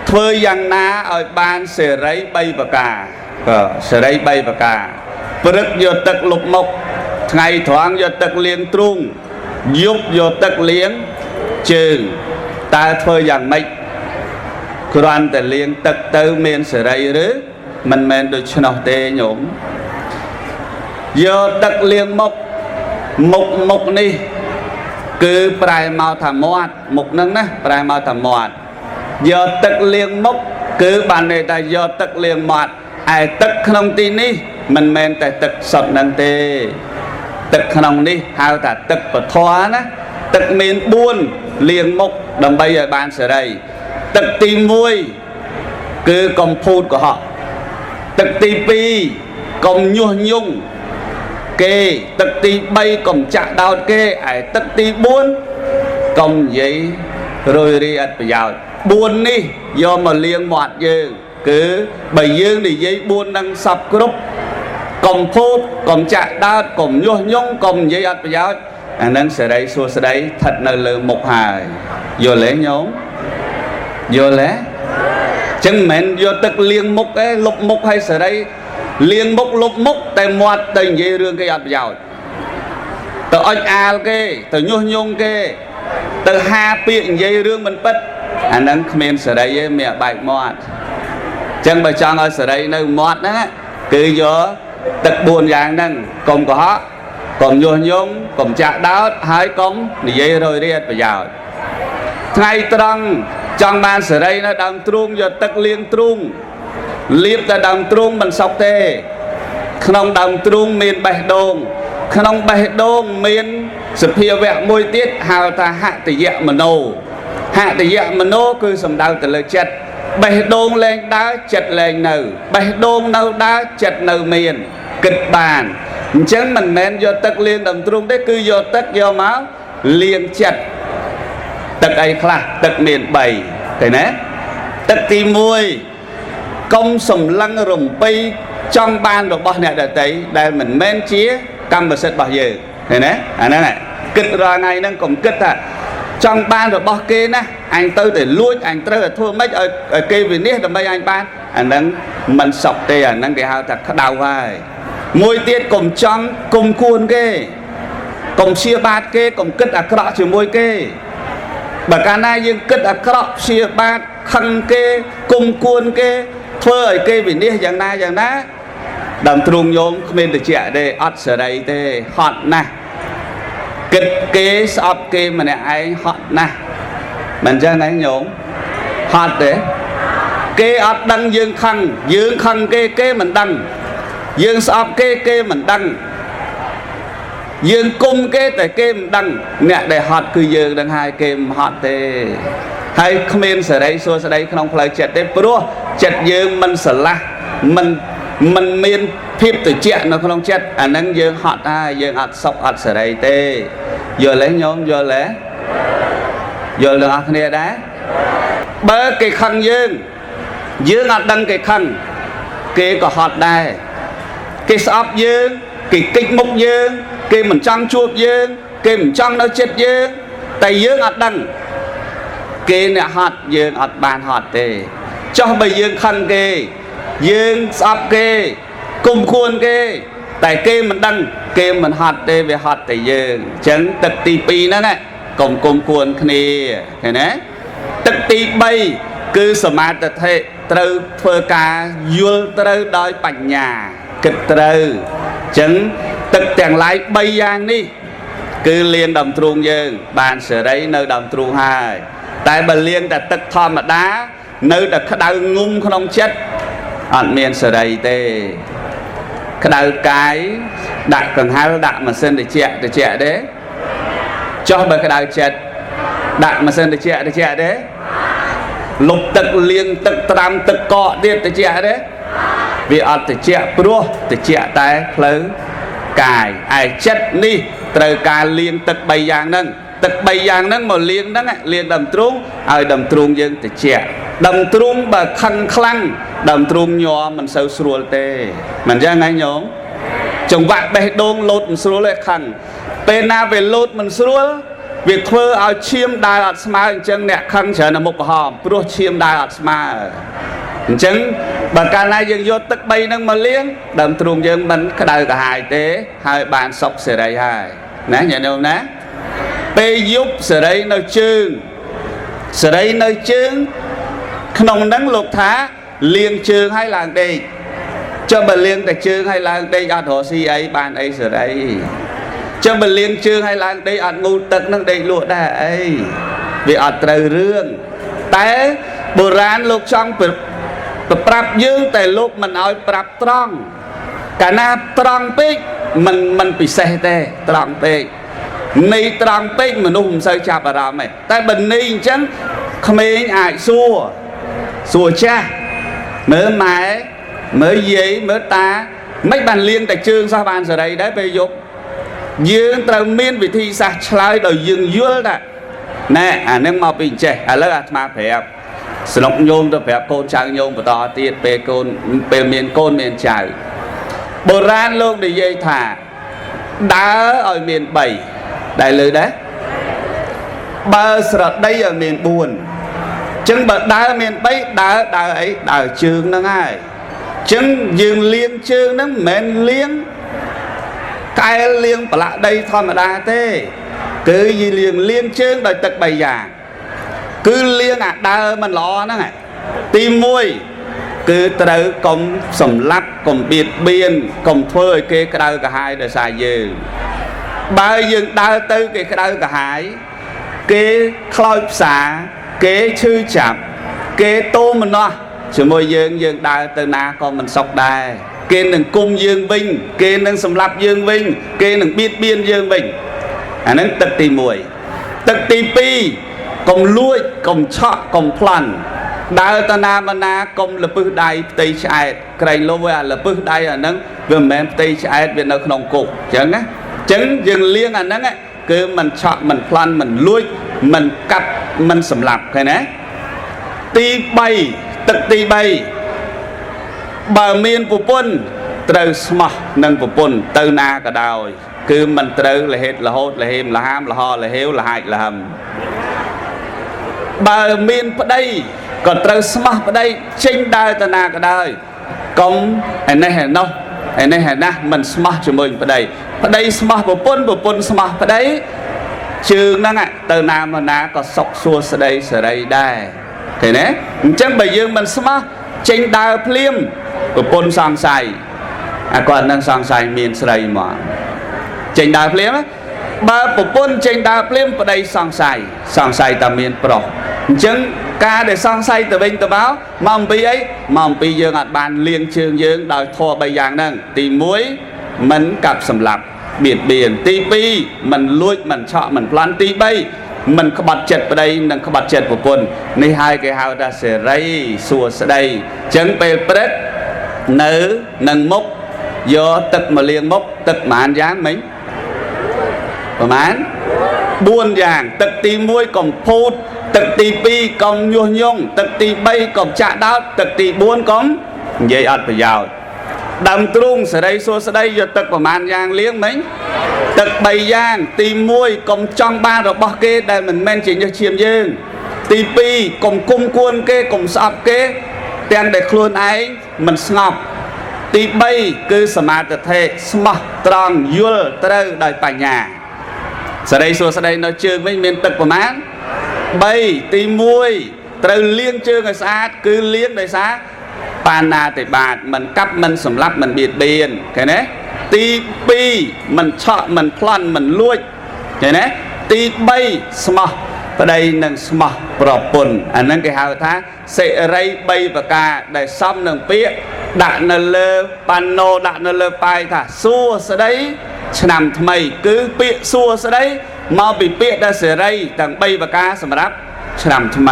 ធ្វើយ៉ាងណាឲ្យបានសេរី3ប្រការក៏សេរី3ប្រការព្រឹកយកទឹកលុបមុខថ្ងៃត្រង់យកទឹកលាងទ្រូងយប់យកទឹកលាងជើងតើធ្វើយ៉ាងម៉េចគ្រាន់តែលាងទឹកទៅមានសេរីឬមិនមែនដូច្នោះទេញោមយកទឹកលាងមុខមុខមុខនេះគឺប្រែមកថាមាត់មុខហ្នឹងណាប្រែមកថាមាត់យកទឹកលាងមុខគឺបានន័យថាយកទឹកលាងមាត់ឯទឹកក្នុងទីនេះមិនមែនតែទឹកសុទ្ធហ្នឹងទេទឹកក្នុងនេះហៅថាទឹកពធណាទឹកមាន4លាងមុខដើម្បីឲ្យបានសេរីទឹកទី1គឺកុំភូតកុហកទឹកទី2កុំញុះញង់គេទឹកទី3កុំចាក់ដោតគេឯទឹកទី4កុំនិយាយរយរាយអត់ប្រយោជន៍4នេះយកមកលាងមាត់យើងគឺបើយើងនិយាយ4នឹងសពគ្រប់កុំភូតកុំចាក់ដោតកុំញុះញង់កុំនិយាយអត់ប្រយោជន៍អានឹងសេរីសួស្តីស្ថិតនៅលើមុខហើយយល់ទេញោមយល់ទេចឹងមិនមែនយកទឹកលាងមុខទេលុបមុខឲ្យសេរីលាងមុខលុបមុខតែមាត់ទៅនិយាយរឿងគេអត់ប្រយោជន៍ទៅអុចអាលគេទៅញុះញង់គេទៅហាពាក្យនិយាយរឿងមិនពិតអានឹងគ្មានសេរីទេមានបែកមាត់ចឹងបើចង់ឲ្យសេរីនៅមាត់ហ្នឹងគឺយកទឹក4យ៉ាងហ្នឹងកុំកុហកកុំញុះញង់កុំចាក់ដោតហើយកុំនិយាយរយរាយប្រយោជន៍ថ្ងៃត្រង់ចង់បានសេរីនៅដើមទ្រូងយកទឹកលាងទ្រូងលាបតែដើមទ្រូងមិនសុខទេក្នុងដើមទ្រូងមានបេះដូងក្នុងបេះដូងមានសភាវៈមួយទៀតហៅថាហតយមโนហតយមโนគឺសំដៅទៅលើចិត្តបេះដូងលែងដើរចិត្តលែងនៅបេះដូងនៅដើរចិត្តនៅមានគិតបានអញ្ចឹងមិនមែនយកទឹកលាងដើមទ្រូងទេគឺយកទឹកយកមកលាងចិត្តទឹកអីខ្លះទឹកមាន3ឃើញទេទឹកទី1កុំសម្លឹងរំពៃចង់បានរបស់អ្នកដទៃដែលមិនមែនជាកម្មសិទ្ធិរបស់យើងឃើញទេអាហ្នឹងគិតរាល់ថ្ងៃហ្នឹងកុំគិតថាចង់បានរបស់គេណាអញទៅតែលួចអញត្រូវតែធ្វើម៉េចឲ្យគេវិនិច្ឆ័យដើម្បីអញបានអាហ្នឹងមិនសុខទេអាហ្នឹងគេហៅថាក្តៅហើយមួយទៀតកុំចង់គុំគួនគេកុំព្យាបាទគេកុំគិតអាក្រក់ជាមួយគេបើកាលណាយើងគិតអាក្រក់ព្យាបាទខឹងគេគុំគួនគេធ្វើឲ្យគេវិនិច្ឆ័យយ៉ាងណាយ៉ាងណាដើមទ្រូងញោមគ្មានតិចទេអត់សេរីទេហត់ណាស់គិតគេស្អប់គេម្នាក់ឯងហត់ណាស់មិនចឹងឯងញោមហត់ទេគេអត់ដឹងយើងខឹងយើងខឹងគេគេមិនដឹងយើងស្អប់គេគេមិនដឹងយើងគុំគេតែគេមិនដឹងអ្នកដែលហត់គឺយើងនឹងហើយគេមិនហត់ទេហើយគ្មានសេរីសួស្តីក្នុងផ្លូវចិត្តទេព្រោះចិត្តយើងមិនស្រឡះមិនមានភាពត្រជាក់នៅក្នុងចិត្តអាហ្នឹងយើងហត់ហើយយើងអត់សុខអត់សេរីទេយល់ទេញោមយល់ទេយល់ទាំងអស់គ្នាដែរបើគេខឹងយើងយើងអត់ដឹងគេខឹងគេក៏ហត់ដែរគេស្អប់យើងគេគិចមុខយើងគេមិនចង់ជួបយើងគេមិនចង់នៅចិត្តយើងតែយើងអត់ដឹងគេអ្នកហត់យើងអត់បានហត់ទេចុះបើយើងខឹងគេយើងស្អប់គេគុំគួនគេតែគេមិនដឹងគេមិនហត់ទេវាហត់តែយើងអញ្ចឹងទឹកទី2ហ្នឹងកុំគុំគួនគ្នាឃើញទេទឹកទី3គឺសមាធិត្រូវធ្វើការយល់ត្រូវដោយបញ្ញាគិតត្រូវអញ្ចឹងទឹកទាំងឡាយ3យ៉ាងនេះគឺលាងដើមទ្រូងយើងបានសេរីនៅដើមទ្រូងហើយតែបើលាងតែទឹកធម្មតានៅតែក្តៅងុំក្នុងចិត្តអត់មានសេរីទេក្តៅកាយដាក់កង្ហាល់ដាក់ម៉ាស៊ីនត្រជាក់ត្រជាក់ទេចុះបើក្តៅចិត្តដាក់ម៉ាស៊ីនត្រជាក់ត្រជាក់ទេលុបទឹកលាងទឹកត្រាំទឹកកកទៀតត្រជាក់ទេវាអត់ត្រជាក់ព្រោះត្រជាក់តែផ្លូវកាយឯចិត្តនេះត្រូវការលាងទឹក3យ៉ាងហ្នឹងទឹក3យ៉ាងហ្នឹងមកលាងហ្នឹងលាងដើមទ្រូងឲ្យដើមទ្រូងយើងត្រជាក់ដើមទ្រូងបើខឹងខ្លាំងដើមទ្រូងញ័រមិនសូវស្រួលទេមិនចឹងហ៎ញោមចង្វាក់បេះដូងលោតមិនស្រួលទេខឹងពេលណាវាលោតមិនស្រួល វាធ្វើឲ្យឈាមដើរអត់ស្មើអញ្ចឹងអ្នកខឹងច្រើននៅមុខក្រហមព្រោះឈាមដើរអត់ស្មើអញ្ចឹងបើកាលណាយើងយកទឹក3ហ្នឹងមកលាងដើមទ្រូងយើងមិនក្តៅក្រហាយទេហើយបានសុខសេរីហើយណាញាតិញោមណាពេលយប់សេរីនៅជើងសេរីនៅជើងក្នុងហ្នឹងលោកថាលាងជើងឲ្យឡើងដេកចុះបើលាងតែជើងឲ្យឡើងដេកអត់រកស៊ីអីបានអីសេរីចុះបើលាងជើងឲ្យឡើងដេកអត់ងូតទឹកនឹងដេកលក់ដែរអីវាអត់ត្រូវរឿងតែបុរាណលោកចង់ប្រាប់យើងតែលោកមិនឲ្យប្រាប់ត្រង់កាលណាត្រង់ពេកមិនពិសេសទេត្រង់ពេកនៃត្រង់ពេកមនុស្សមិនសូវចាប់អារម្មណ៍ទេតែបើនៃអញ្ចឹងក្មេងអាចសួរចាស់មើលម៉ែមើលយាយមើលតាមិនបានលាងតែជើងសោះបានសេរីដែរពេលយប់យើងត្រូវមានវិធីសាស្ត្រឆ្លើយដោយយើងយល់ថាណែអានឹងមកពីអញ្ចេះឥឡូវអាត្មាប្រាប់ស្នុកញោមទៅប្រាប់កូនចៅញោមបន្តទៀតពេលកូនពេលមានកូនមានចៅបុរាណលោកនិយាយថាដើរឲ្យមាន3ដែលលើដែរបើស្រដីឲ្យមាន4ចឹងបើដើរមាន3ដើរដើរអីដើរជើងហ្នឹងហើយចឹងយើងលាងជើងហ្នឹងមិនមែនលាងកែលលាងប្រឡាក់ដីធម្មតាទេគឺយើងលាងជើងដោយទឹក3យ៉ាងគឺលាងអាដើរមិនល្អហ្នឹងទី1គឺត្រូវកុំសម្លាប់កុំបៀតបៀនកុំធ្វើឲ្យគេក្តៅក្រហាយដោយសារយើងបើយើងដើរទៅគេក្តៅក្រហាយគេខ្លោចផ្សាគេឈឺចាប់គេទោមនស្សជាមួយយើងយើងដើរទៅណាក៏មិនសុខដែរគេនឹងគុំយើងវិញគេនឹងសម្លាប់យើងវិញគេនឹងបៀតបៀនយើងវិញអាហ្នឹងទឹកទី1ទឹកទី2កុំលួចកុំឆក់កុំប្លន់ដើរទៅណាមកណាកុំលពឹសដៃផ្ទៃឆ្អែតក្រែងលោវាលពឹសដៃអាហ្នឹងវាមិនមែនផ្ទៃឆ្អែតវានៅក្នុងគុកអញ្ចឹងណាអញ្ចឹងយើងលាងអាហ្នឹងគឺមិនឆក់មិនប្លន់មិនលួចមិនកាប់មិនសម្លាប់ឃើញទេទី3ទឹកទី3បើមានប្រពន្ធត្រូវស្មោះនឹងប្រពន្ធទៅណាក៏ដោយគឺមិនត្រូវលហេតលហូតលហេមលហាមលហលហេវលហាចលហឹមបើមានប្តីក៏ត្រូវស្មោះប្តីចេញដើរទៅណាក៏ដោយកុំឯនេះឯនោះឯនេះឯណាមិនស្មោះជាមួយប្តីប្តីស្មោះប្រពន្ធប្រពន្ធស្មោះប្តីជើងហ្នឹងទៅណាមកណាក៏សុខសួស្តីសេរីដែរឃើញទេអញ្ចឹងបើយើងមិនស្មោះចេញដើរភ្លាមប្រពន្ធសង្ស័យអាគាត់នឹងសង្ស័យមានស្រីមកចេញដើរភ្លាមបើប្រពន្ធចេញដើរភ្លាមប្តីសង្ស័យសង្ស័យតែមានប្រុសអញ្ចឹងការដែលសង្ស័យទៅវិញទៅមកមកអំពីអីមកអំពីយើងអត់បានលាងជើងយើងដោយធម៌3យ៉ាងហ្នឹងទី1មិនកាប់សម្លាប់បៀតបៀនទី2មិនលួចមិនឆក់មិនប្លន់ទី3មិនក្បត់ចិត្តប្តីនិងក្បត់ចិត្តប្រពន្ធនេះហើយគេហៅថាសេរីសួស្តីអញ្ចឹងពេលព្រឹកនៅនឹងមុខយកទឹកមកលាងមុខទឹកប្រហែលយ៉ាងមិញប្រហែល4យ៉ាងទឹកទី1កុំភូតទឹកទី2កុំញុះញង់ទឹកទី3កុំចាក់ដោតទឹកទី4កុំនិយាយអត់ប្រយោជន៍ដើមទ្រូងសេរីសួស្តីយកទឹកប្រហែលយ៉ាងលាងមិញទឹក3យ៉ាងទី1កុំចង់បានរបស់គេដែលមិនមែនជាញើសឈាមយើងទី2កុំគុំគួនគេកុំស្អប់គេទាំងដែលខ្លួនឯងមិនស្ងប់ទី3គឺសមាធិស្មោះត្រង់យល់ត្រូវដោយបញ្ញាសេរីសួស្តីនៅជើងវិញមានទឹកប្រមាណ3ទី1ត្រូវលាងជើងឲ្យស្អាតគឺលាងដោយសារបាណាតិបាតមិនកាប់មិនសម្លាប់មិនបៀតបៀនឃើញទេទី2មិនឆក់មិនប្លន់មិនលួចឃើញទេទី3ស្មោះប្តីនិងស្មោះប្រពន្ធអាហ្នឹងគេហៅថាសិរី3ប្រការដែលសមនឹងពាក្យដាក់នៅលើប៉ាណូដាក់នៅលើប៉ាយថាសួស្តីឆ្នាំថ្មីគឺពាក្យសួស្តីមកពីពាក្យដែលសិរីទាំង3ប្រការសម្រាប់ឆ្នាំថ្មី